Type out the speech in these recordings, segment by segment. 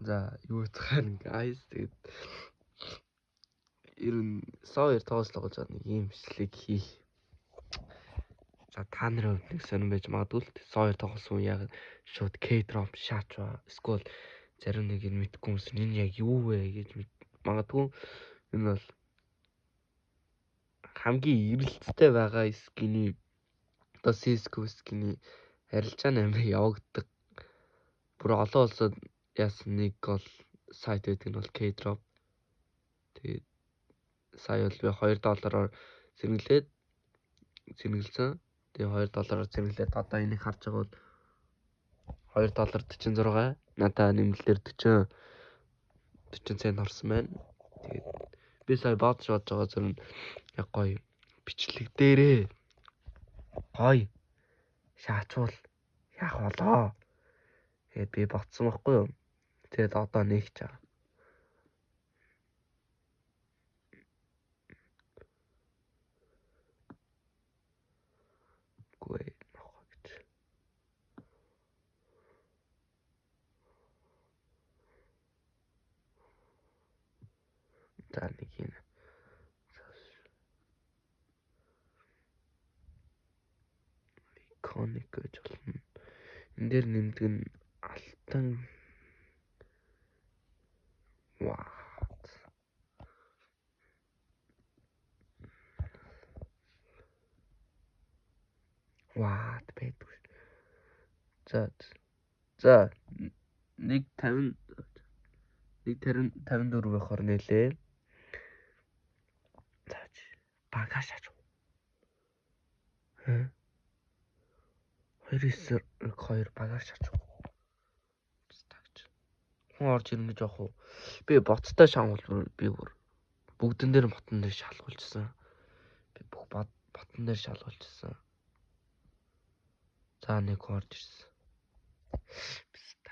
За юу цаана guys, тэгээд ер нь Saw 2 тоглож байгаа нэг юм бичлэг хийх. За та нарын хувьд нэг сонирн байж магадгүй л Saw 2 тоглосон яг шууд K-drop шаачва. Эсвэл зарим нэг нь мэдгүй хүмүүс энэ яг юу вэ гэж магадгүй. Энэ бол хамгийн эрэлттэй байгаа skin-ий одоо CS:GO skin-ий арилжаа амар явагддаг. Бүр олон улсад яасан нэг гол сайт байдаг нь бол K-drop. Тэгээд сая бол би 2 доллараар сэргэлээд сэргэлсэн. Тэгээ 2 доллараар сэргэлээд одоо энийг харж байгаа бол 2 доллар 46, надаа нэмэлтээр 40 цент орсон байна. Тэгээд би сая бодож байгаа зэрэг яг гоё бичлэг дээрээ гоё шаачвал яах болоо тэгээд би бодсон байхгүй юу. Тэгээд одоо нэгч байгаа. Гүй нохоо гэж. За нэг юм. Iconic гэж болно. Энэ дээр нэмдэг нь алтан. What? What байдаг. За. За 1.50 1.54 байхаар нээлээ. За багаш шаач. Хэ? 2-9 багаар шаач. Хүн орж ирнэ гэж яах вэ? Би боттой шангуул би бүр бүгдэн дээр ботон дээр шалгуулчихсан. Би бүх ботон дээр шалгуулчихсан. За нэг хүн орж ирсэн. Писта.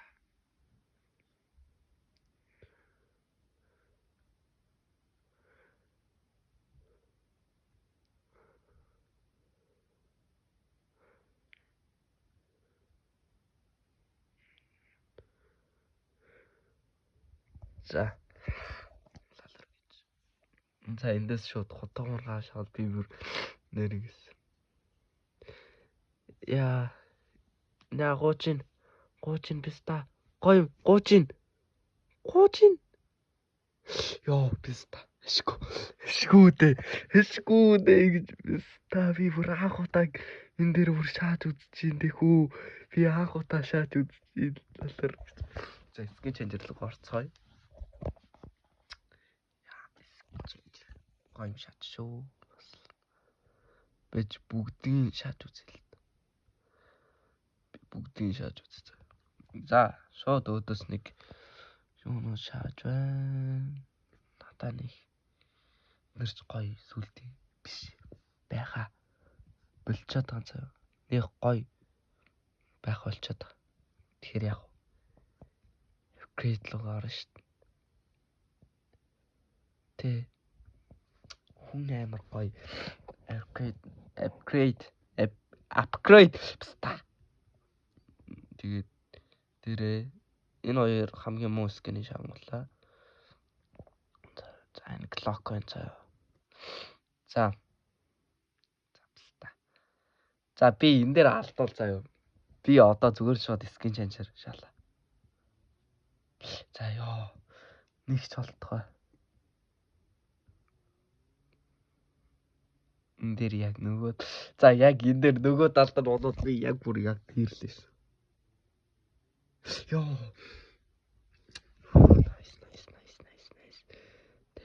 За. Лалар гэж. За эндээс шууд хутгамаргаа шал би бүр нэргээс. Яа. Наа гуучин. Гуучин писта. Гоё гуучин. Гуучин. Йоо писта. Эшгүй. Эшгүй дээ. Эшгүй дээ гэж писта би бүр анх удаа энэ дээр бүр шааж үзэж ин тэхүү. Би анх удаа шааж үзэж ин лалар гэж. За skin changer руу орцгоё. Гоё юм шат шүү. Бэж бүгдийн шат үзэл. Би бүгдийн шааж үзсэн. За шууд өөдөөс нэг юунуу шааж байна. Надаа нэг нэрч гоё сүлдээ биш байха болчоод байгаа заяа. Нэг гоё байх болчоод байгаа. Тэгэхээр яг upgrade руу орно шүү дээ. Тэ хүн амар гоё upgrade пста. Тэгээд дээрээ энэ хоёр хамгийн муу skin-ийг шавнуулаа. За энэ Glock байна заяа. За. За пста. За би энэ дээр алдвал заяа. Би одоо зүгээр шууд skin changer шаалаа. За ёо. Нэг ч болтгой. Энэ дээр яг нөгөө за яг энэ дээр нөгөө талд нь болоод би яг бүр яг тэрлээ шүү. Йоо. Nice nice nice nice nice.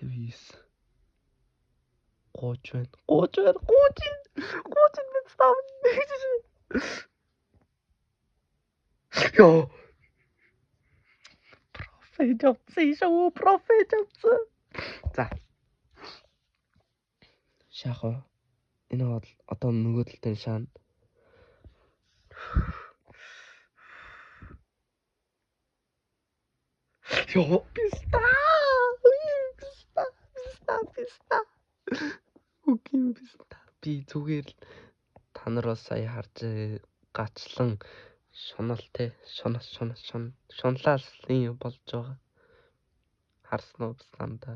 59. 30 байна. 30 байна. 30. 30 мэт став. Йоо. Профит авсан шүү. Профит авсан. За. Шаах уу? Энэ бол одоо нөгөө талд нь шаана. Йоо, писта. Писта, писта, писта. Үгүй писта. Би зүгээр л та нар бас сая харж гачлан Шунал те. Шунал шунал шун. Шунлаас юм болж байгаа. Харсан уу бисланда.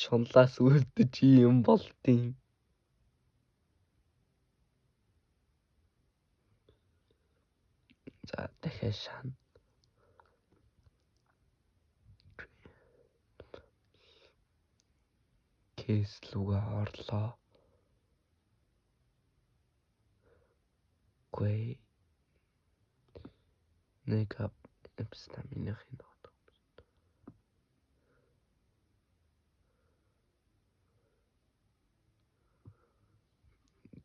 Шунлаас үлдэж юм болдیں۔ За дахиад шан. Кейс лүгээ орлоо. Гүй. Нэг стаминах юм.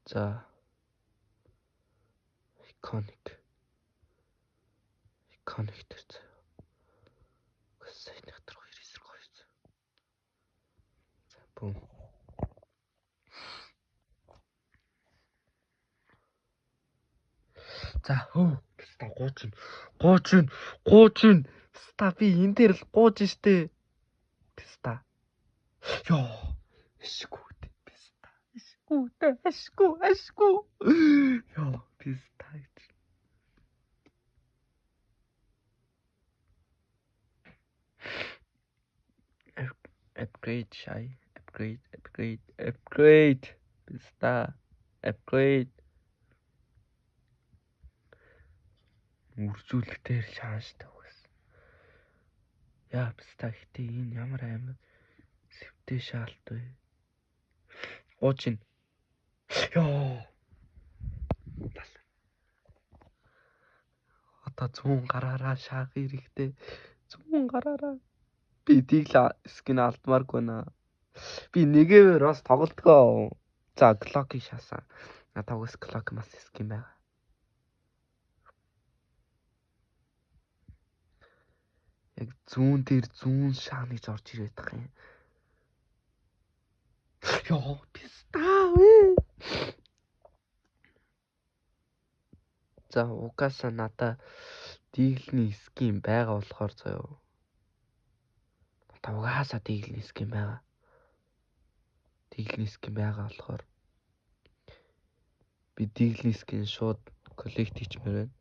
За iconic iconic тэр заяа. Саяных тэр хоёр эсрэг хоёр. За бүүм. За хөө. Ста гуучин. Гуучин. Гуучин. Ста би энэ дээр л гууж штэ. Ста. Йоо. Эшгүй. Писта. Эшгүй. Эшгүй. Эшгүй. Йоо, писта гэж. Upgrade shy. Upgrade, upgrade, upgrade. Писта. Upgrade. Үржүүлэлтээр шааштай үгс. Яа, писта гэтээ энэ ямар амар сэвтэй шаалт вэ? Гуучин. Йоо. Одоо зүүн гараараа шаах хэрэгтэй. Зүүн гараараа. Би тийг л скин алдмааргүй наа. Би нэгээр бас тоглодгоо. За, Glock-ийг шаасан. Надад угс Glock бас скин байгаа. Яг зүүн дээр зүүн шаана гэж орж ирээд байгаа юм. Йоо, писта вэ. За, угаасаа надаа диглний скин байгаа болохоор заяа. Надаа угаасаа диглний скин байгаа. Диглний скин байгаа болохоор би диглний скин шууд коллект хийчмээр байна.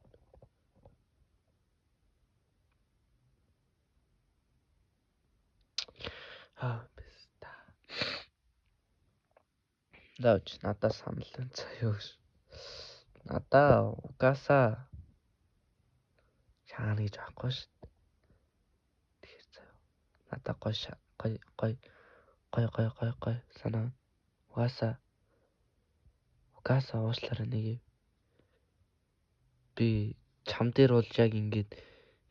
Аа, писта. Заач надаа санал байна заяа. Надаа угаасаа шаана гэж байхгүй шүү дээ. Тэгэхээр заяа. Надаа гой гой гой гой гой гой гой санаа. Угаасаа угаасаа уушлаарай нэг. Би чам дээр бол яг ингээд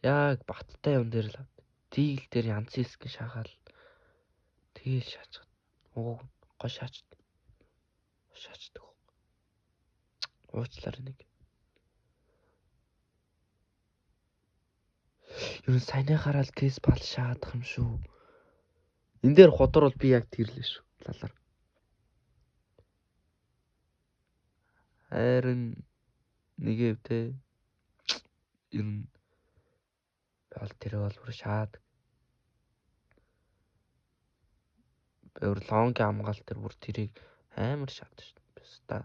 яг баттай юм дээр л авд. Дигэл дээр янзын скин шахаал. Тэгээл шаачих. Уг гой шаач. Шаачдаг. Уучлаарай нэг. Ер нь саяныхаараа л кейс бал шаадах юм шүү. Энэ дээр худар бол би яг тэрлээ шүү. Лалаар. Харин нэгэв те. Ер нь бол тэр бол бүр шаад. Би бүр лонгийн хамгаалт тэр бүр тэрийг амар шаад шүү. Писта.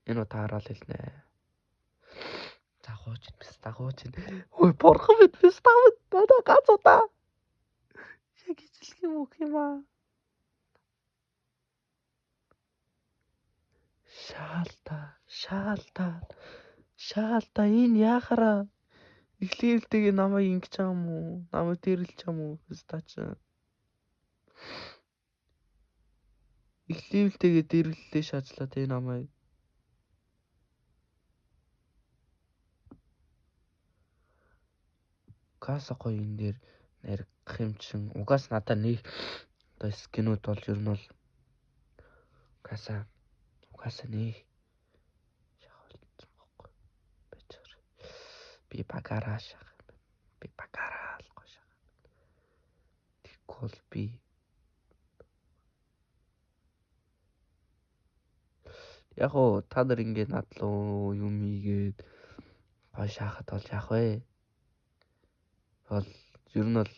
Энэ удаа хараал хэлнэ. За хуучин писта хуучин. Ой бурхан бид писта мэд надаа гац удаа. Яг ижлэх юм уу юм аа. Шаалта, шаалта. Шаалта энэ яхаараа эхлээлтэйгээ намайг ингэж байгаа юм уу? Намайг дээрлж байгаа юм уу? Писта чи. Эхлээлтэйгээ дээрлэлээ шаачлаа тэ намайг. Угаасаа гоё энэ дээр наригдах юм чин. Угаас надаа нэг одоо скинүүд бол ер нь бол угаасаа угаасаа нэг шахуулсан байхгүй байж байгаа. Би багаараа шах юм байна. Би багаараа л гоё шах юм байна. Тэгэхгүй бол би яг уу та нар ингээд над руу юм хийгээд гоё шахаад бол яах вэ? Бол ер нь бол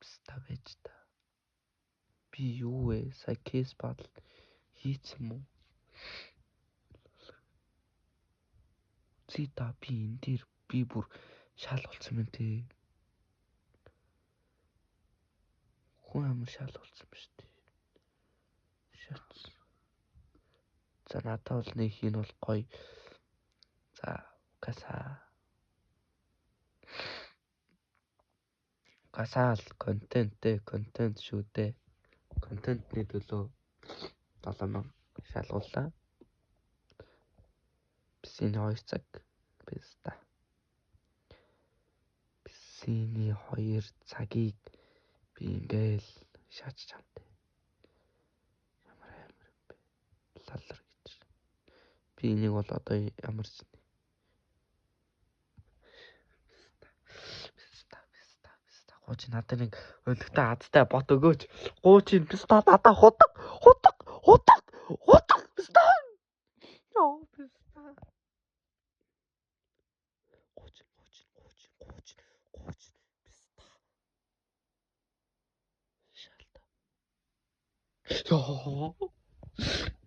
писта байж та. Би юу вэ? Сая case battle хийцэн мүү? Зи та би энэ дээр би бүр шал болсон юм те. Хүн амар шал болсон ба шүү дээ. Шатс. За надад бол нэг хин бол гоё. За угасаа. Угасаа л контент те, контент шүү дээ. Контентны төлөө 7000 шалгууллаа. Бисийн 2 цаг биста. Бисийн 2 цагийг би ингээл шаач чамтай. Ямар амар юм бэ? Лалар гэж. Би энийг бол одоо ямар ч биста биста биста. Гооч надад нэг өлегтэй азтай бот өгөөч. Гооч биста надад худаг худаг худаг худаг биста. Йоо биста. Гооч гооч гооч гооч гооч биста. Шалта. Йоо.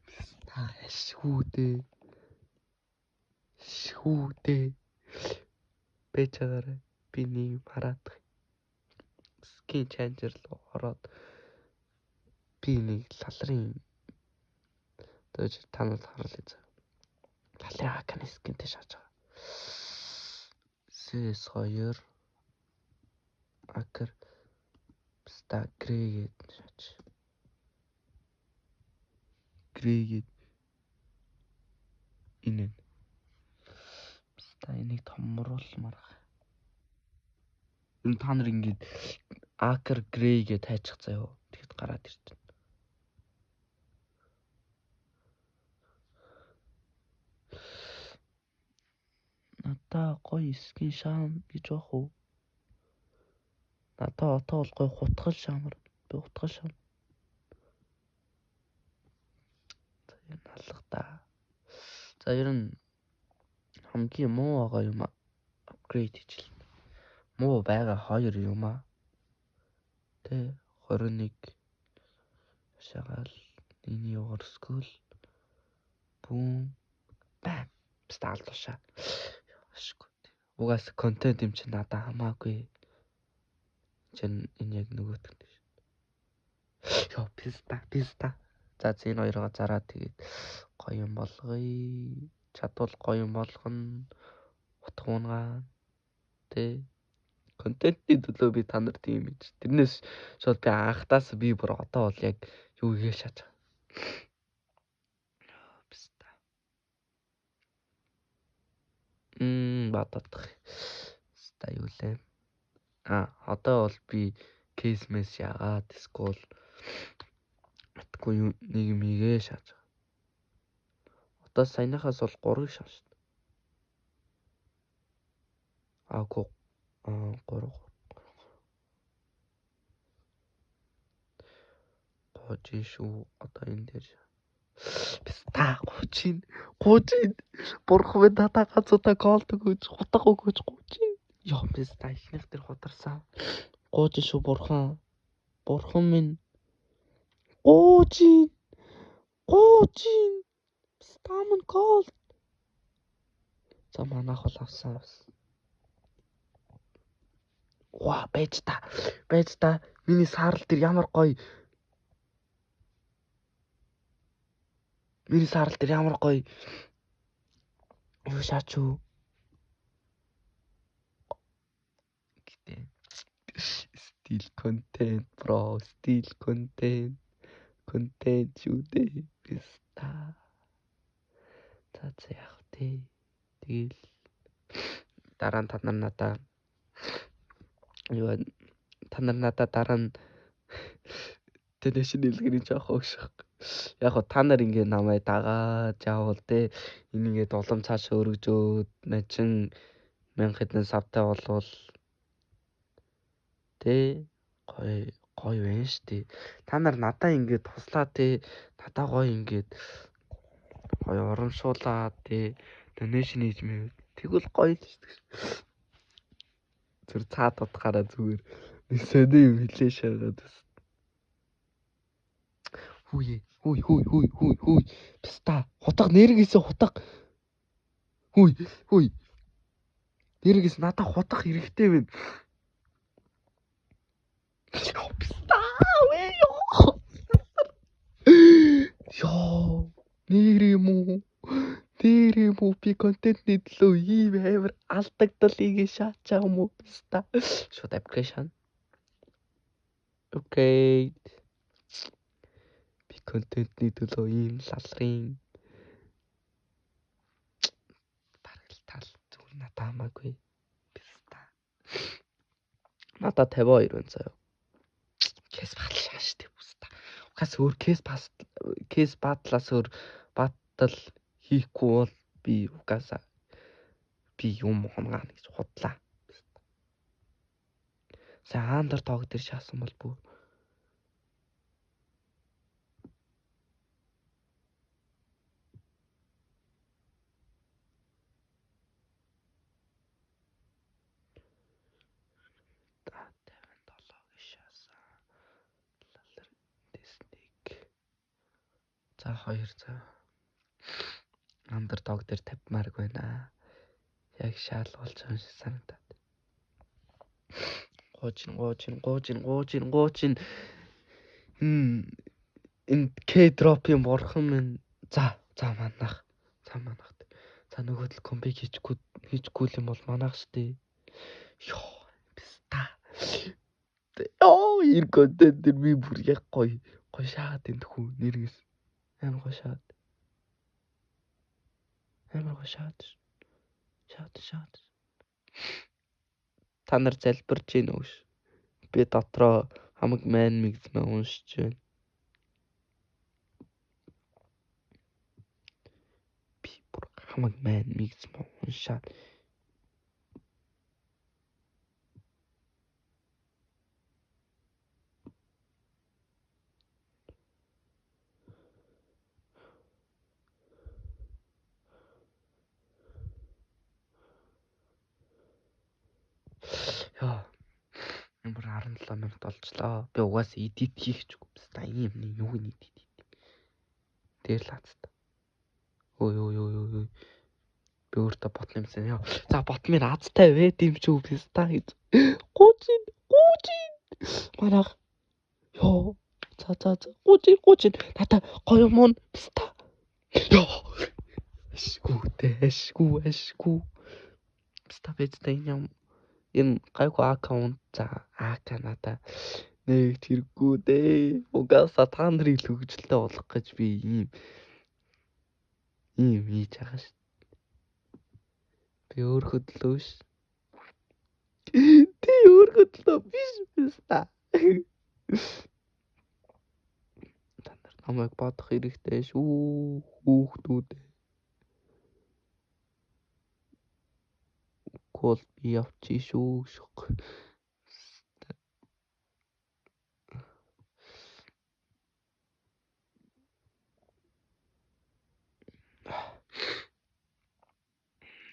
Биста шүү дээ. Шүү дээ. Бэж байгаарай. Би нэг юм хараад. Skin changer руу ороод би нэг лалрын дэж танад харлаа заа. Лалрын аканы скинтэй шааж байгаа. CS2 акер ста грей гээд шаач. Грей гээд энэ. Ста энийг томруулмаар. Энэ та нар ингээд Акер Грей гэж тайчих заяо. Тэгэхэд гараад ирж байна. Надаа гоё skin шаам гэж байх уу? Надаа одоо бол гоё хутгал шаамар. Би хутгал шаам. За ер нь алга та. За ер нь хамгийн муу байгаа юм upgrade хийчихлээ. Муу байгаа хоёр юм аа. Тэ 21 шагаал энэ юугаар скул бүүм бам стаал тушаа. Ашгүй. Угаас контент юм чинь надад хамаагүй. Чин энэ яг нөгөөх нь шүү. Йоо писта писта. За энэ хоёроо зараа тэгээд гоё юм болгоё. Чадвал гоё юм болгоно. Утга унгаа. Тэ контентын төлөө би та нарт юм гэж. Тэрнээс шууд би анхтаас би бүр одоо бол яг юу хийгээ шааж байгаа. Писта. Бодох. Ста юу лээ. А одоо бол би кейс мэс яагаад эсвэл матгүй юу нэг юм хийгээ шааж байгаа. Одоо саяныхаас бол 3-ыг шааж шээ. Аагүй 3 гооч шүү одоо энэ дээр писта гоочин гоочин бурхан минь надад ганц удаа голд өгөөч хутга өгөөч гоочин. Йоо писта ихнийх дээр хударсан. Гооч шүү бурхан. Бурхан минь гоочин гоочин писта мань голд. За манайх бол авсан бас. Ваа байж та. Байж та. Миний саарал дээр ямар гоё. Миний саарал дээр ямар гоё. Юу шаач юу? Гэтэ still content bro, still content. Контент шүү дээ. Писта. За за яах вэ? Тэгэл дараа нь та нар надаа юу та нар надаа дараа нь донешн илгэрийн жоох өгшөх. Яг хоо та нар ингээ намайг дагаад явуул те энэ ингээд улам цааш өргөжөөд начин 1000 хэдэн савтай болвол те гоё гоё байна штэ. Та нар надаа ингээд туслаа те надаа гоё ингээд гоё урамшуулаад те донешн хийж мэв. Тэгвэл гоё л штэ. Зүр цаад утгаараа зүгээр нэг сони юм хэлээ шаагаад бас. Хүй хүй хүй хүй хүй хүй. Пста. Хутга нэргээс хутга. Хүй хүй. Нэргээс надад хутга хэрэгтэй байна. Пста. Йоо. Нэр юм уу? Тэр юм уу, би контентны төлөө ийм амар алдагдал ийгээ шаачаа юм уу, пста. Шууд application. Окей. Би контентны төлөө ийм лалрын баргалтал зүгээр надад хамаагүй. Пста. Надад 52 байна заяа. Case battle шааш тий пста. Угаас өөр case battle-аас өөр battle хийхгүй бол би угаасаа би юм хонгаана гэж худлаа. Сайн Underdog дээр шаасан бол бүр та 57 гэж шаасан. Лалар дэсник. За 2 за. Underdog дээр 50 марк байна. Яг шаал болж байгаа юм шиг санагдаад. 30 30 30 30 30. Энэ K-drop-ийн бурхан минь. За за манах. За манах. За нөгөө тал comeback хийчихгүй юм бол манах штэ. Йоо, пста. Йоо, энэ контент дээр би бүр яг гоё гоё шаагаад энэ хүү нэргээс. Амар гоё шаагаад. Амар гоё шаад. Шаад шаад. Та нар залбирч гин үү? Би дотроо хамаг майн мэгзмээ уншиж байна. Би бүр хамаг майн мэгзмээ уншаад. Яа. Энэ бүр 17 минут болчлоо. Би угаасаа edit хийх ч үгүй. Та ийм нэг юуг нь edit хийх. Тэр л хацтай. Ой ой ой ой. Би өөртөө бот нэмсэн. Яа. За бот минь азтай байд юм чи үү та гэж. Гуучин, гуучин. Манах. Йоо. За за за. Гуучин, гуучин. Тата гоё юм уу? Пста. Йоо. Ашгүй тэ, ашгүй, ашгүй. Пста бэцтэй юм. Энэ гайгүй аккаунт за АК надаа нэг хэрэггүй дээ. Угаасаа та нарыг л хөгжилтэй болгох гэж би ийм хийж байгаа шүү. Би өөр хөдлөө ш. Тий өөр хөдлөө биш биш та. Та нар намайг бодох хэрэгтэй шүү хүүхдүүд. Кол би явчих шүү шок.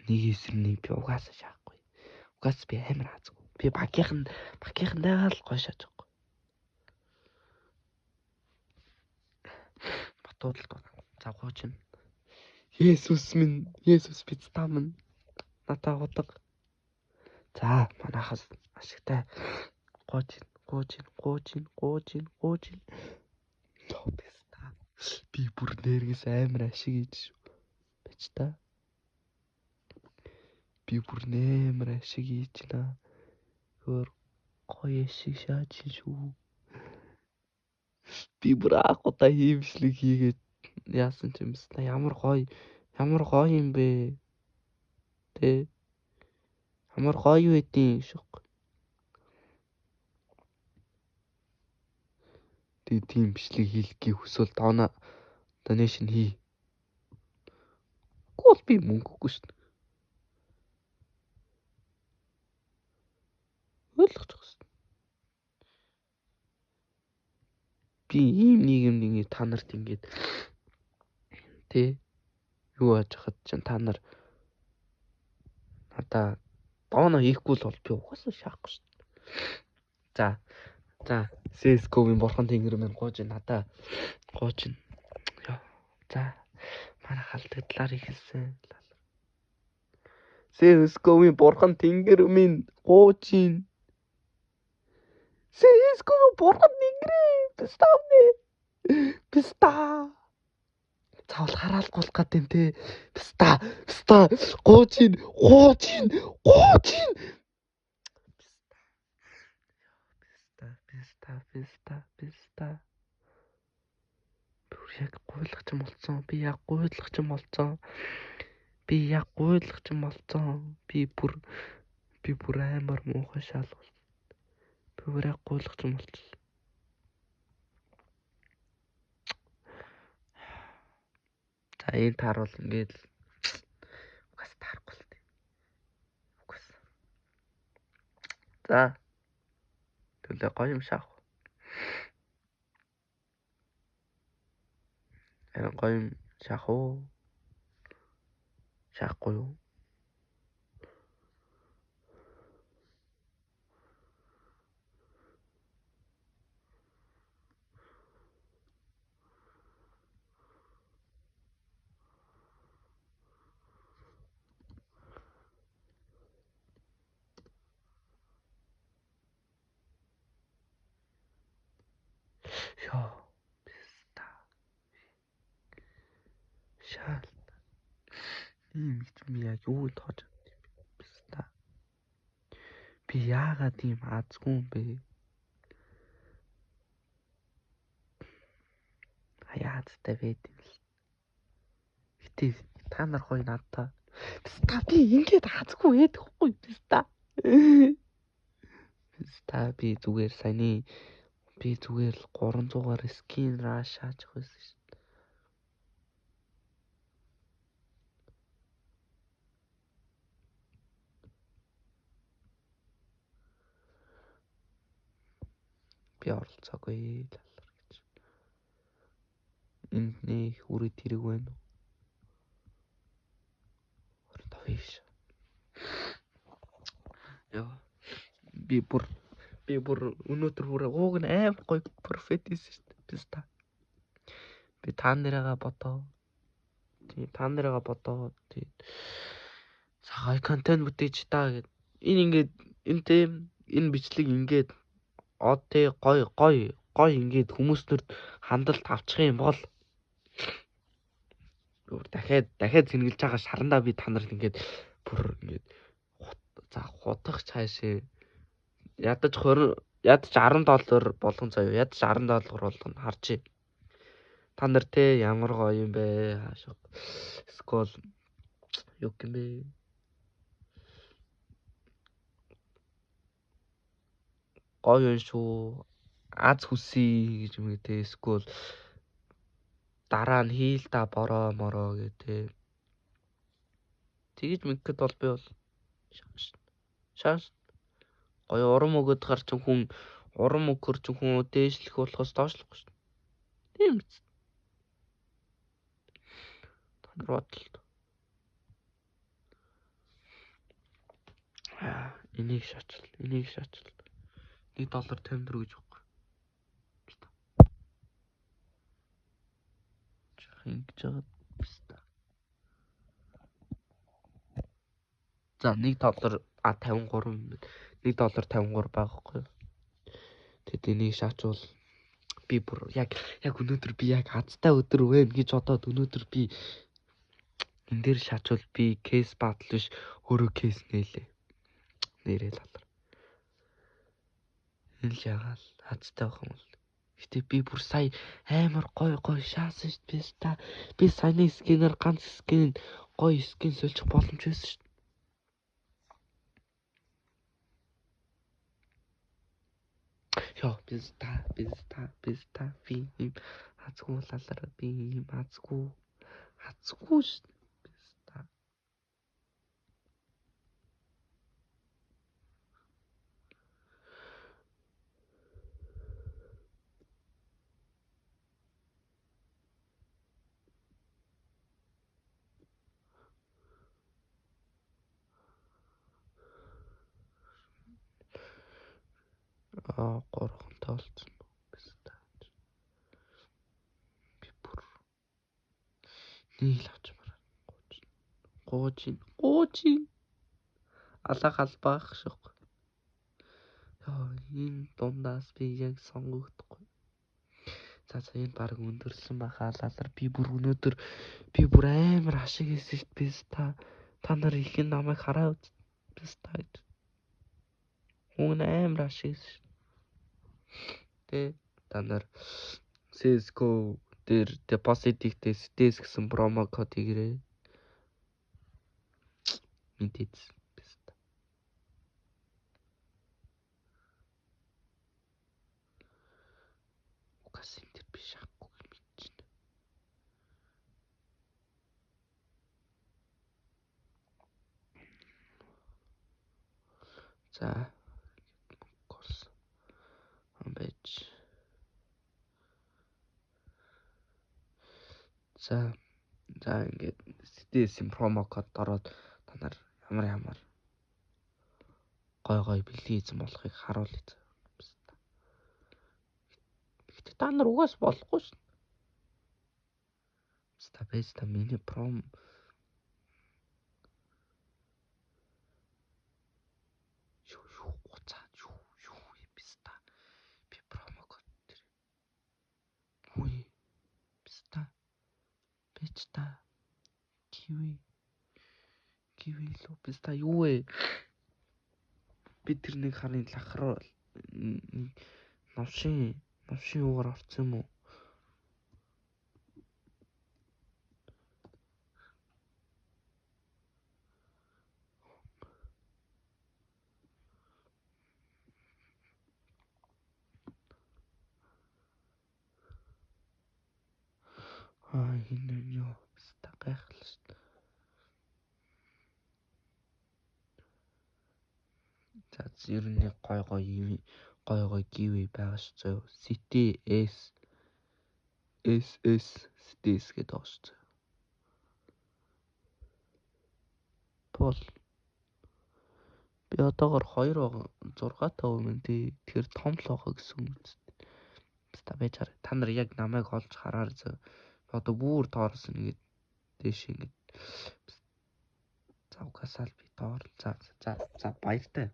Нэг эсрэг нэг би угаасаа шаахгүй. Угаасаа би амар азгүй. Би багийнхандаа л гой шааж байгаа. Батуудалд. За гоочин. Есүс минь, Есүс пицца минь. Надаа удаг. За манахаас ашигтай. Гоочин, гоочин, гоочин, гоочин, гоочин. Би бүр нэргээс амар ашиг хийж шүү. Бич та. Би бүр нэмэр ашиг хийж байна. Өөр гоё ашиг шааж шүү. Би бүр анх удаа хиймжлэг хийгээд яасан ч юм бэ? Ямар гоё, ямар гоё юм бэ? Тэ? Ямар гоё байдیں۔ шок. Тэг тийм бичлэг хийлгэхийг хүсвэл donation хий. Гол би мөнгөгүй шүү дээ. Ойлгож байгаа шүү. Би ийм нийгэмд ингэ та нарт ингээд тэ юу яаж хахад чинь та нар надаа дооно хийхгүй л бол би угаасаа шаахгүй шүү. За За, CS:GO-гийн бурхан тэнгэр минь гууж надаа гууж. Йоо. За, манай халдагдлаар эхэлсэн. CS:GO-гийн бурхан тэнгэр минь гууж. CS:GO-гийн бурхан тэнгэрээ. Пиставнэ. Писта. Заавал хараалгуулах гэдэг юм те. Писта, писта, гууж, гууж, гууж. Писта, писта, писта. Би яг гуйлагч юм болцсон. Би яг гуйлагч юм болцсон. Би яг гуйлагч юм болцсон. Би бүр амар муухай шал болсон. Би бүр яг гуйлагч юм болцсон. За энэ таар бол ингээд л угаас таарахгүй л дээ. Угаас. За. Төлөө гоё юм шаах. Харин гоё юм шаах уу? Шаахгүй юу? Йоо, писта. Шаал. Ийм их би яг юу тоож писта. Би яагаад ийм азгүй юм бэ? Хаяадтай байд юм л. Гэтэ та нар гоё надтай. Писта би ингээд азгүй байдаг хгүй писта. Писта би зүгээр саяны би зүгээр л 300-аар скин раш шаачих байсан шүү дээ. Би оролцоогүй лалар гэж. Энд нэг үрээд хэрэг байна уу? 25 ш. Йоо. Би бүр өнөөдөр бүр ууг нь амар гоё профит хийсэн шүү дээ. Писта. Би та нарыгаа бодоо. Тий, та нарыгаа бодоо. Тий. За гоё контент бүтээж та гэд. Энэ ингээд энэ тийм энэ бичлэг ингээд од тий гоё гоё гоё ингээд хүмүүснэрт хандалт авчих юм бол бүр дахиад сэнгэлж байгаа шарандаа би та нарт ингээд бүр ингээд за худах цаашаа ядаж 20 ядаж 10 доллар болгон заяа ядаж 10 доллар болгоно харчи. Та нар те ямар гоё юм бэ? Хаашаа. Скол юу юм бэ? Гоё юм шүү. Аз хүсье гэж юм те. Скол дараа нь хийл та бороо мороо гэ те. Тэгэж мэдгэд бол би бол шааш. Шааш. Гоё урам өгöd гарч хүн урам өгөхөр чинь хүн дээшлэх болохоос доошлохгүй шүү. Тийм биз. Та нар бодлоо. Энийг шаачл, энийг шаачл. 1 доллар 54 гэж өгөхгүй. Ингэж байгаа биз та. За 1 доллар 53 1 доллар 53 байгаа хгүй. Тэгэд энийг шаачвал би бүр яг өнөөдөр би яг азтай өдөр вэ гэж бодоод өнөөдөр би энэ дээр шаачвал би кейс батл биш өөрөө кейс нээлээ. Нэрээ лалар. Энэ л ягаал азтай байх юм бол. Гэтэ би бүр сая амар гоё гоё шаасан шүү дээ. Та би саяны скинээр ганц скин гоё скин сольчих боломж байсан шүү. Йоо, писта, писта, писта, би юм азгүй лалар, би юм азгүй, азгүй шүү. Писта. А 3 5 таа болсон. Би бүр нэг л авчмаар. Гууж гууж алах албаах шок. Яа, энэ дундаас би яг сонгогдохгүй. За за энэ баг өндөрлсөн байхаа лалар би бүр өнөөдөр би бүр амар ашиг хийсэн шүү дээ. Та нар их намайг хараа үз та гэж. Хүн амар ашиг хийсэн шүү. Тэ та нар CS:GO дээр депозит хийхдээ CTS гэсэн промо код хийгээрэй. Мэдээж. Угаас энэ төр биш ахгүй мэдчихнэ. За голс амбэж. За за ингээд CTS-ийн промо код ороод та нар ямар ямар гой гой бэлгийн эзэн болохыг харуулъя. Гэхдээ та нар угаас болохгүй шин. Ста байж та миний пром юу юу гуцаа юу юу юм бэ та. Би промо код тэр. Үгүй. Ста. Бич та. Киви. Киви лөө би та юу вэ? Би тэр нэг харын лахар новшин юугаар орсон юм уу? Аа энэ юу ста гайхал шүү дээ. За ер нь нэг гой гой юм гой гой giveaway байгаа шүү зөө. CTS SS CTS гэдэг байгаа шүү зөө. Пол би одоогор 2 байгаа 6 5 юм тий. Тэгэхээр том л байгаа гэсэн үг үү. Ста байж хараа. Та нар яг намайг олж хараар зөө. Одоо бүр доороос ингээд дээш ингээд за угаасаа л би доор за за за баяртай.